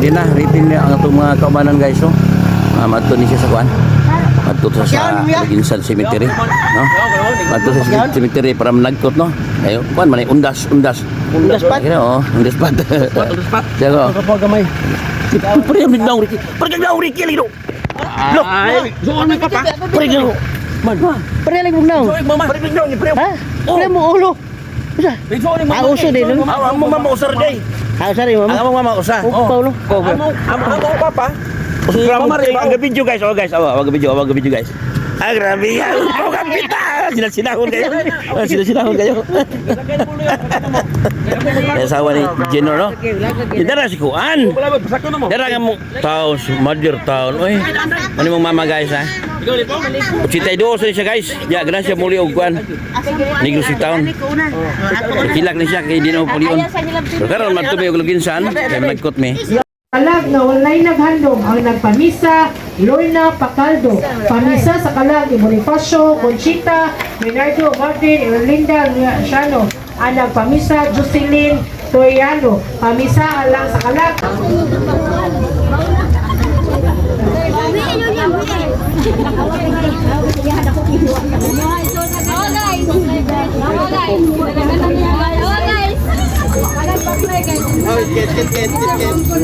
Ready na, ready na ang atong mga kaubanan, guys, oh. Ah, madto ni siya sa kuan. Madto sa Ginsan Cemetery, no? Madto sa cemetery para managkot, no? Ayo, kuan man ay undas, undas. Undas pat? Kira, oh, undas pat. Undas pat. Siya ko. Gamay. Pre, ang daw Ricky. Pre, ang daw Ricky lino. Look, Ay, suon may papa. Pre, daw. Man. Pre lang mong naong. Suon mama. Pre, daw ni pre. Ha? Pre mo ulo. Usa? Suon Ah, uso din, no? Ang among mama usar day. Ah, sorry, mama. Ang among mama usa. Oh, Paulo. Amo amo amo papa. Mama ang video, guys, oh guys, oh, ang video, ang video, guys. Ah, grabe yan. Oh, kapita. Sila-silahon kayo. Ah, sila-silahon kayo. Kaya asawa ni Jenor, no? Dara si Kuan. Dara nga mo. Taon, mother taon. Oy. Ano mong mama, guys, ha? Uchitay doon siya, guys. Ya, gracias muli og kuan. Negros si taon. Kilak ni siya kay di na mo pulion. Pero karon madto og luginsan, kay managkot mi. Kalag nga walay naghandom ang nagpamisa, Lorna Pacaldo. Pamisa sa kalag ni Bonifacio, Conchita, Leonardo, Martin, Erlinda Luciano. Ang nagpamisa, Jocelyn Toriano. Pamisa alang sa kalag. Get get get get.